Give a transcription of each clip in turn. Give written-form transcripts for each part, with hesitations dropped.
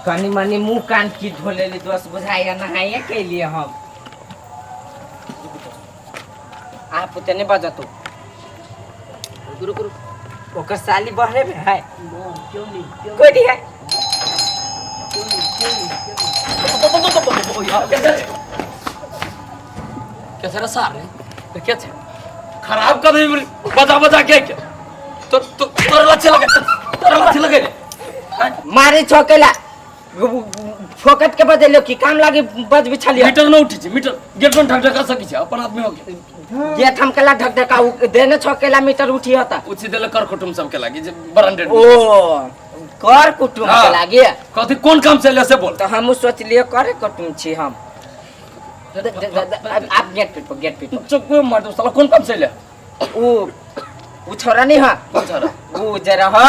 कनी मनी मुंह कान की धो लेली दोस्त, बुझाइया नहाइए के लिए हम। आप उतने नहीं बजतो। रुक रुक रुक। ओकर साली बहरे में है। क्यों नहीं, क्यों? कोई नहीं है। क्यों नहीं, क्यों नहीं, क्यों नहीं? कैसे रे सार रे, क्या छे खराब कर दे, बजा बजा के तो तो तोर लच्छे लगे, तोर लच्छे लगे। मारे छोकेला फोकट के बदलो की काम लागे बज बिछालिया। मीटर न उठी छे, मीटर गेट पर ढक ढका सकी छे, अपन आदमी हो गया। गेट हम केला ढक ढका देने छोकेला मीटर उठी होता। उठी देले कर कुटुम सब के लागी जे ब्रांडेड। ओ कर कुटुम के हाँ। लागी। कथी कोन काम से ले से बोल। तो हम सोच लिए करे कुटुम छी हम। आप गेट पे गेट पे चुप मार दो साला, कोन काम से ले? उ छोरा नहीं है। कौन छोरा? उ जरा हो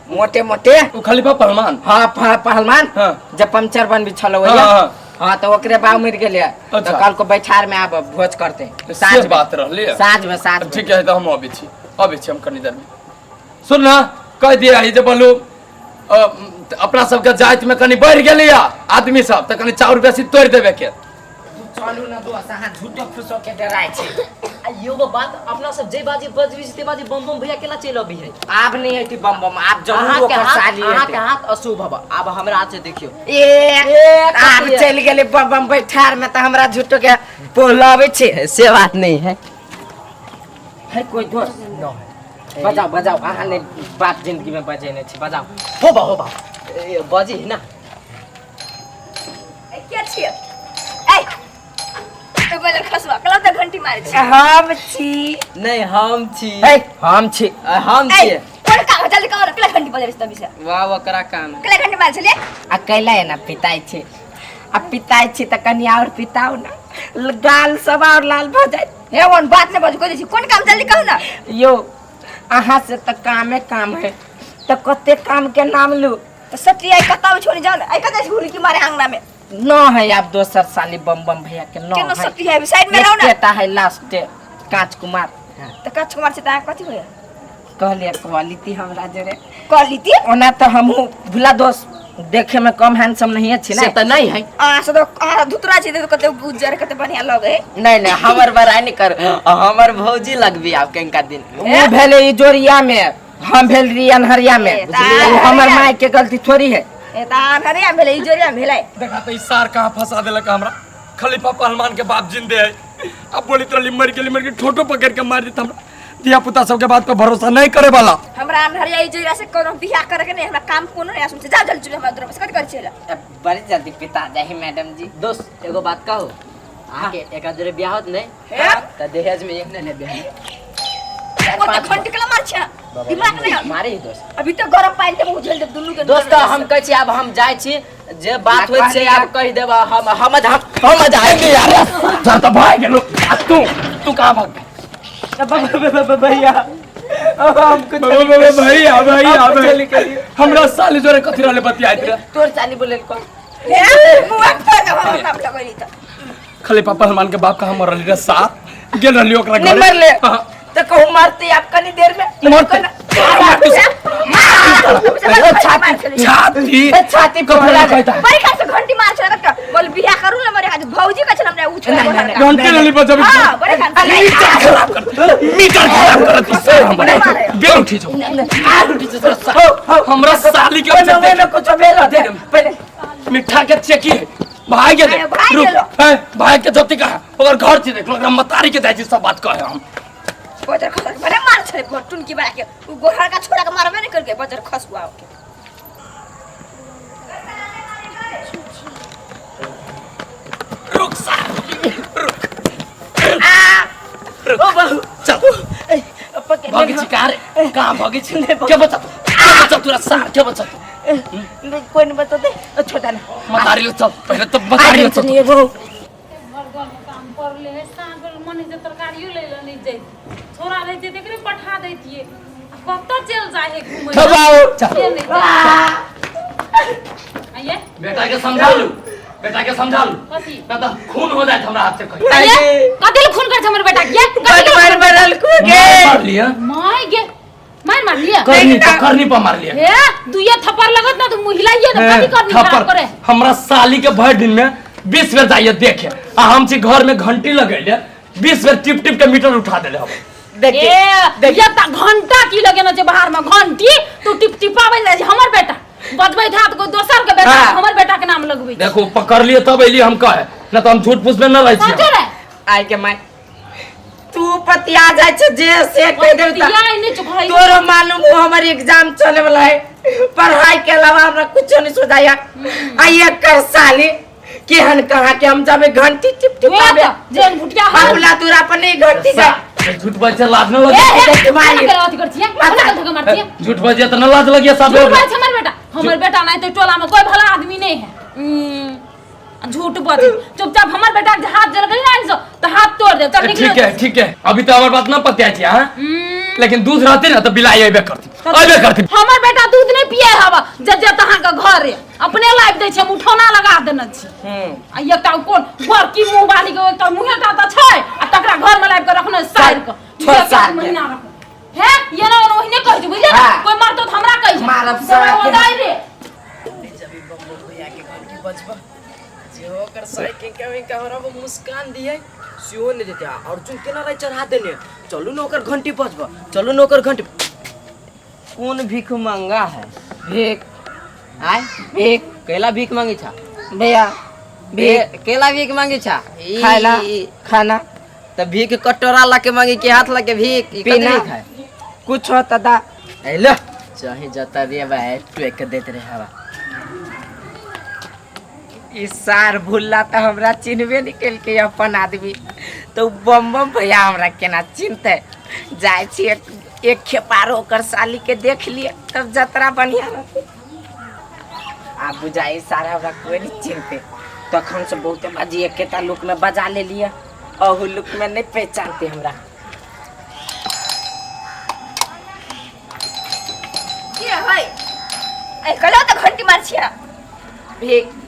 मोटे मोटे। उ खलीफा पहलवान। हाँ, पहलवान। हाँ। जब पंचर बन बिछल हो। हाँ, हाँ। हाँ, तो ओकरे बाव मर गेले। तो अच्छा। कल को बैठार में आब भोज करते। से साँझ में। बात रहली है। साँझ में, साँझ में। ठीक है, तो हम अबै छी, अबै छी हम कनी देर में। सुन ना, कह दिया है जे बोलू, अपना सबके जाति में कनी बढ़ि गेलै आदमी सब, तऽ कनी चाउर बेसी तोड़ि देबे के। चलू ना दोस्त, अहाँ झूठो फूसो के डराय छी। आ एगो बात, अपना सब जे बाजी बजबी छै ते बाजी बम बम भैया केला चलि अबी है। आब नहीं हेती बम बम, आब जरूर अहाँके ओकर हाथ, साली अहाँके हेतै। हाथ अशुभ हब। आब हमरा हाथ से देखियौ। ए, ए, आब कथी है? चलि गेलै बम बम बैठार में, तऽ हमरा झूठो के पोहलाबै छै। से बात नहीं है। है कोई दोस्त? न है। बजाओ बजाओ, अहाँ ने बाप जिंदगी में बजेने छी, बजाओ। हो बा, हो बा। ए, बजी है ना। ए, के छियै? ए, ए, बोले खसुआ, कलौ तऽ घंटी मारै छी। हम छी। नहीं, हम छी। है, हम छी। आ, हम ए, छी। कोन काम है? जल्दी कहो ना, कला घंटी बजेबै तभी से। वाह, ओकरा काम है। कला घंटी मारै छलियै? आ कैला एना पिताइ छै? आ पिताइ छी तऽ कनि आओर पिताउ ना, गाल सब आओर लाल भऽ जायत। हे, ओहन बात नहि बाजू, कहै छी कोन काम, जल्दी कहू ना। यौ, अहाँ से तऽ कामे काम है, तऽ कते काम के नाम लू? तऽ सती आइ कतऽ छोड़ी जाउ ने, आइ कतऽ हुलकी मारे आंगना में? न है आब दोसर साली बम बम भैया के न केना है। सती है, साइड में रहू ना। एकेटा है लास्ट, कांच कुमार। तऽ कांच कुमार छै तऽ अहाँ कथी होइया? कहलियै क्वालिटी हमरा जरे। क्वालिटी? ओना तऽ हमहूँ भुला दोस्त देखे में कम हैंडसम नहीं छी से ने। तऽ नहीं है। अहाँ से तऽ अहाँ धुतरा छी तऽ कते उज्जर कते बढ़िया लगे। नहीं नहीं, हमर बड़ाई नहीं कर, हमर भौजी लगबी आब कनिका दिन। उ भेलै ई जोरिया में, हम भेल रही अनहरिया में। ए, तऽ उ हमर माय के गलती थोड़ी है। ए तऽ अन्हरिया भेलै, ई जोरिया भेलै। देखा तऽ ई सार कहाँ फंसा देलक हमरा। खलीफा पहलवान के बाप जिंदे है, अब बोली तरह मर गेली, मर गेली, ठोटो पकड़ के मार देता हमरा। धिया पुता सबके बात पर भरोसा नहीं करे वाला। हमरा अन्हरिया ई जोरिया से कोनो बियाह करे के नहीं, हमरा काम कोनो नहीं आसुन से। जाओ जल्दी हमरा द्रव से कथि करै छियै? बड़ी जल्दी पिता जाही मैडम जी। दोस्त एगो बात कहू, अहाँके एक जोरे बियाह होत नहीं हे? तऽ दहेज में एक नहीं लेबे हम। ओ तऽ घंटी केला मार छै, दिमाग नहीं है। मारे ही दोस्त। अभी तो गरम पानी ते उझेल देब दुनू के। दोस्त हम कहै छी आब हम जाइ छी, जे बात होइत छै आब कहि देब। हम हम हम जाइ यार, जा तऽ भाग गेलो। आ तू तू कहाँ भाग गेल? भैया भैया भैया भैया, हमरा साली जोरे कथी रहले बतियाइत रहे? तोर साली बोले कौन? हे, मुआ खा दे हमरा नाम लगैली तऽ। खलीफा पहलवान के बाप कहाँ मरल रे सार? गेल रहली ओकरा नहीं घरे। मरले। हाँ। तो कहूँ मरते आप कनी देर में। मरते। छाती छाती छाती कपड़ा पकड़ा कहता। बड़ी खास से घंटी मार छला का बोल बियाह करू ना मरे आज भौजी का छल हमरा उ छोड़ा नहीं, नहीं, घंटी रहली बजबी। हां, बड़ी खान से। मीटर खराब कर, मीटर खराब कर दी सर हमरा। बेल उठी जाओ, हमरा साली के ओने ओने कुछ भेल होते पहले। मिठा के चेकी है, भाग गेले। अरे, भाग रुक। गेलो। हैं, भाग के जति कहा ओकर घर छी देखलो, ओकरा मतारी के जाइ छी सब बात कहे हम। बजर खस बड़े मार छले टुनकी बना के उ गोहर का छोड़ा के मारबे नहीं करके बजर खसुआ के। रुक सार, रुक रुक, चल। भागे छी कहाँ रे? कहाँ भागे छी? के बचा तू? के बचा तोरा सार? के बचा तू? कोई नहीं बताते, छोटा ना। मतारी ले चल पहले तो, मतारी ले चल। ये वो घर घर में काम पड़ले है, साँझ मन जे तरकारियो लै लए नहि जैत, छोरा रहितै तऽ एकरे पठा दैतियै। आ कतऽ चलि जाइ है घुमै लए? बाबू चल। से नहि जाइ। आइये। बेटा के समझा लू, बेटा के समझा लू। कथी? ना तो खून हो जाए हमरा हाथ से कहीं। आइये, कथी लए खून करै छै हमर बेटा के? कथी लए? मार मारल को के मार लिया। माय गे, मार मार लिया करनी पर, करनी पर मार लिया। हे दुइया थप्पड़ लगत ना तो मुहिलाइए ना कथी करनी थप्पड़। खराब करे। हमरा साली के भर दिन में 20 बेर जाइए देखे आ हम छी घर में घंटी लगैले 20 बेर टिप टिप के मीटर उठा देले हम। देखी ए ये त घंटा की लगे ना छै बाहर में घंटी तू टिप टिपाबै ले जे हमर बेटा बजबै था तो कोई दोसर के बेटा हाँ। हमर बेटा के नाम लगबै छै। देखो पकड़ लिए तब एलिए हम कहे ना तो हम झूठ फूस में न रहै सचो छियै। रे आइ के माय तू पतिया जाइ छै जे से कह देब पतिया नहि छौ भाई। तोरो मालूम हो हमर एग्जाम चले वाला है, पढ़ाई के अलावा हमरा कुछो नहीं सुझाया। आ एकर साली केहन कहा के हम जाबे घंटी टिप टिप वएह आबे तऽ, जेहन भुटिया हल। बाबूला दूरा पर नहीं घंटी जा। झूठ बजे लाज न ए, लगे। ए, देख मारी। केना के अथी करै छियै? केना के धक्का मारै छियै? झूठ बजे त न लाज लगिए सब झूठ बाजै छै हमर बेटा। हमर बेटा नहीं तो टोला में कोई भला आदमी नहीं है। झूठ बजे चुपचाप हमर बेटा के हाथ जल गेल ना तो हाथ तोड़ दे चल निकल। ठीक है ठीक है, अभी तो हमर बात न पतिया छी हां, लेकिन दूध रहते ना तो बिलाई अबे करती, अबे करती। हमर बेटा दूध नहीं पिए हवा जे जे तहां के घर है अपने लाइफ दै छै, हम उठौना लगा देने छी। आ एकटा कोन घर की मुंह वाली के एकटा मुंहे टा त छै आ तकरा घर में लाइफ के रखने साइड के छोड़ एक सार के। महीना रखो हे ये ना ओहिने कहै छै बुझलियै ना? हाँ। कोई मारतो त हमरा कहै छै। मारब दवाई सारा के। ओदाइ रे। जब बम्बो भैया के घंटी बजबा जे ओकर साइकिल के विंका हमरा वो मुस्कान दिए सेहो नहीं देते। अर्जुन केना रहे चढ़ा देने, चलू न ओकर घंटी बजबा, चलू न ओकर घंटी। कौन भीख मंगा है? भीख। आय भीख। केला भीख मांगी छा भैया भीख। केला भीख मांगी छा खाना खाना त भीख कटोरा ला के मांगी के हाथ ला के भीख ई कथी पीना। भीख है? कुछ होता दा ए लो चाहे जता रे भाई टोक के देत रे हवा। ई सार भुल्ला त हमरा चिन्हबे नहीं केलकै अपन आदमी, तो बम बम भैया हमरा केना चिन्हते? जाइ छी एक खेपारो ओकर साली के देख लिए तब जतरा बढ़िया रहते। आ बुझाई सारा हमरा कोई नहीं चिन्हते, तखन से बहुते बाजी एकेटा लुक में बजा ले लिए, अहू लुक में नहीं पहचानते हमरा। के है? ए कला त घंटी मार छिया। भीख।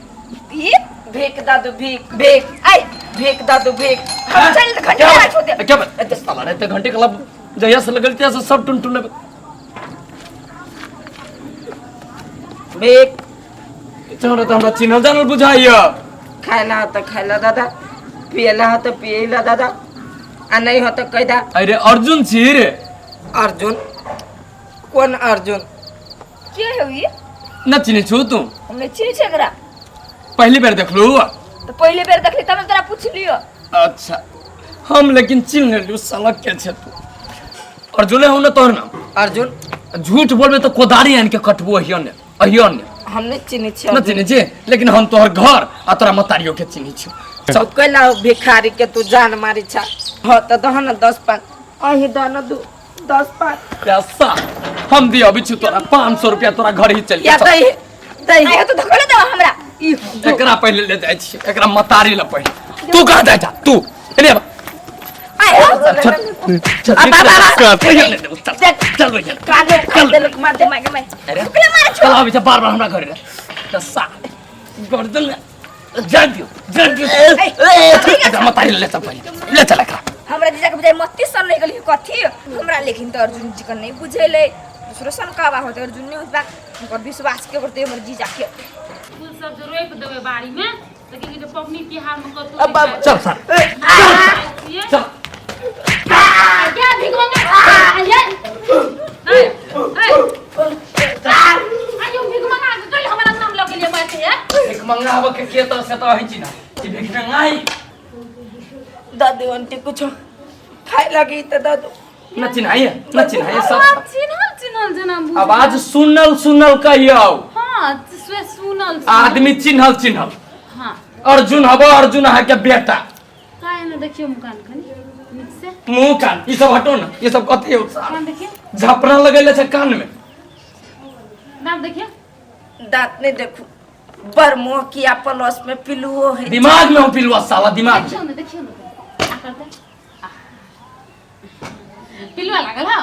भीख? भीख दादू भीख भीख। आइ भीख दादू भीख। हम चल त घंटी मार छो दे। क्या बात? ए, साला रे, ते घंटी कला जहिया से लगल तिया से सब टुन टुन। भीख। चलो त हमरा चिन्हल जानल बुझाइया। खाइला हो त खाइला दादा, पियला हो त पियला दादा, आ नहीं हो त कह दा। अरे अर्जुन छी रे। अर्जुन? कौन अर्जुन? के है ई? न चिन्है छु तू? हम नहीं चिन्है छी एकरा। पहली बेर देखलू? तो पहले बेर देखली तब तोरा पूछलियो। अच्छा हम लेकिन चिन्ह लेलू साला के छे तू। अर्जुन हूं न तोहर नाम? अर्जुन। झूठ बोलबे तो कोदारी आन के कटबो अहियो ने, अहियो ने। हम नहीं चिन्है छी। न चिन्है छी, लेकिन हम तोहर घर आ तोरा मतारियो के चिन्है छी। सब कैला भिखारी के तू जान मारी छा। हो त दह न 10 5, अही दह न 2 10 5। पैसा हम दिया अभी छु तोरा 500 रुपया तोरा घर ही चल। या दही दही। आय तो धकले दे हमरा। ई एकरा पहले ले जाय छी, एकरा मतारी ल पहले। तू कहां जाय जा तू? एने आब। आय हो। चल, चल, आ, बाबा, चल, चल, चल, चल, चल, भैया। काने चल। देलक मार दे। माय गे my. अरे। धकले मारे छो। चल, आबी छ, बार-बार हमरा घर रे। दसा। गर्दन ले। जा दियो, जा दियो। एकरा मतारी ले चल पहले। ले चल एकरा। हमरा जीजा के बुझाई मत्ती सन नहीं गेली कथी हमरा, लेकिन त अर्जुन जी के नहीं बुझेले। दूसरो सन कहबा होते अर्जुन नहीं होता, उनकर विश्वास के करते हमर जीजा के। फूल सब जो रोप देबै बाड़ी में त की कहै छै पबनी तिहार में कतौ अब बाबा, चल सर। चल। क्या भीख मंगा? आ, ये। ए, ए। आयो भीख मंगा के कल हमरा नाम लग गेलियै बैठे है। भीख मंगा आबऽ के के तऽ से तऽ अहीं छी ना। ई भीख मंगा ही। दादू आंटी कुछ खाए लगी त दादू। न चिन्हाइए, न चिन्हाइए सब। आवाज चिन्हल चिन्हल जेना बुझ। आवाज सुनल सुनल कहियौ। हाँ, से सुनल सुनल। आदमी चिन्हल चिन्हल। हाँ। अर्जुन हबो, अर्जुन अहाँ के बेटा। काहे न देखियो मुँह कान कनी नीक से। मुँह कान ई सब हटो ना, ई सब कथी हो? कान देखियो। झपरा लगेले छै कान में। दाँत देखियो। दांत नहीं देखू, बर मुँह किया पलोस में पिलुओ है। दिमाग में हो पिलुआ साला, दिमाग में। देखियो ना, देखियो ना। आ करते। आ। पिलुआ लागल हँ?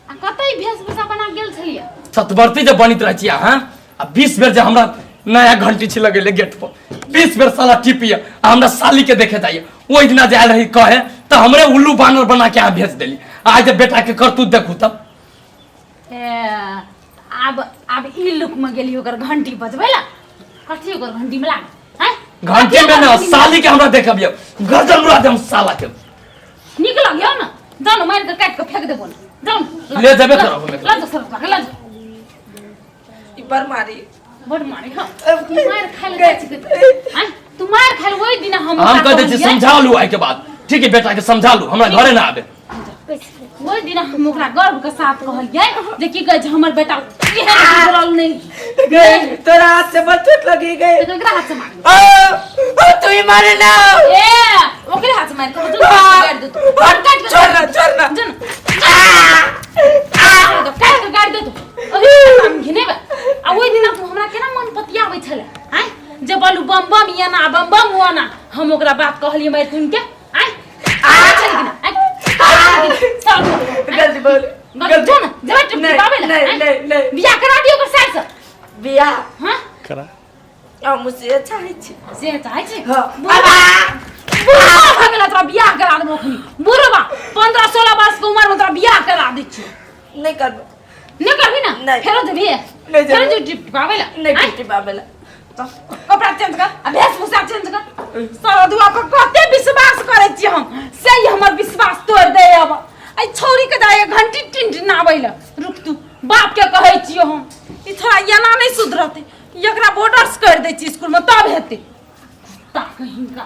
आ कतै वेशभूषा बना गेल छलियै? सतबरती जे बनित रहै छी अहाँ, आ 20 बेर जे हमरा नया घंटी छी लगेले गेट पर, 20 बेर साला टिपिए आ हमरा साली के देखे जाइए। ओहि दिना जे आयल रही कहे तऽ हमरे उल्लू बानर बना के अहाँ भेज देली। आज जे बेटा के करतूत देखू तब। ए, आब आब ई लुक में गेली ओकर घंटी बजबै ला कथी ओकर घंटी में लाग हैं घंटी में ना साली के हमरा देखबियो गर्दन उड़ा देम साला के नीक लगियो ना जानो मार के काट के फेंक देबो ना जाओ ना। ले जेबे करब हम एकरा। लऽ जाओ सरपा के लऽ जाओ ई बड़ मारी बड़ मारी हाँ तू मार खाइ लए जाइ छी कतौ। आँय, तू मार खाइ लए ओहि दिना हम हम ओकरा कह दै छी कहलियै। समझा लू आइ के बाद ठीक है बेटा के समझा लू हमरा घरे ना आबे ओहि दिना हम ओकरा गर्व के साथ कहलियै जे की कहै छै हमर बेटा एहन सुधरल नहि गए तोरा हाथ से बड़ चोट लगी गई तऽ केकरा हाथ से मारबै ओ तू ही मारे ना ए ओकरे हाथ से मारि के जो गाड़ि देतौ काट के छोड़ ना छोड़ ना जो ना काट के गाड़ि देतौ ओहि हम घिनेबै आ ओहि दिना तू हमरा केना मन पतियाबै छलै आँय जे बोलू बम बम एना बम बम ओना हम ओकरा बात कहलियै मारि सुनि के आँय आँय छलै कि ना आँय साल गलती बोल गलती जो ना जेबै टिप नहीं, टिपाबै ला नहीं, आँय? नहीं, नहीं। बियाह करा दियौ ओकर साइड से बियाह हाँ हम से चाहै छी से चाहै छी हाँ। बुढ़बा बुढ़बा भऽ गेलै तोरा बियाह करा देबो अखनी बुढ़बा 15 16 वर्ष के उमर में तोरा बियाह करा दै छियौ नहीं करबो नहीं करबी ना नहीं। फेरो जेबही नहीं जेबै। फेरो जे टिपकाबै ला नहीं आँय? टिपाबै ला कपड़ा चेंज कर आ वेशभूषा चेंज कर सरदुआ पर कते विश्वास करै छी हम से ही हमर विश्वास तोड़ दे अब एहि छौरी के जाय घंटी टिनटिनाबै ला रुक तू बाप के कहै छियो हम ई छोरा एना नहि सुधरतै एकरा बॉर्डर्स कर दै छी स्कूल में तब हेतै कुत्ता कहीं का।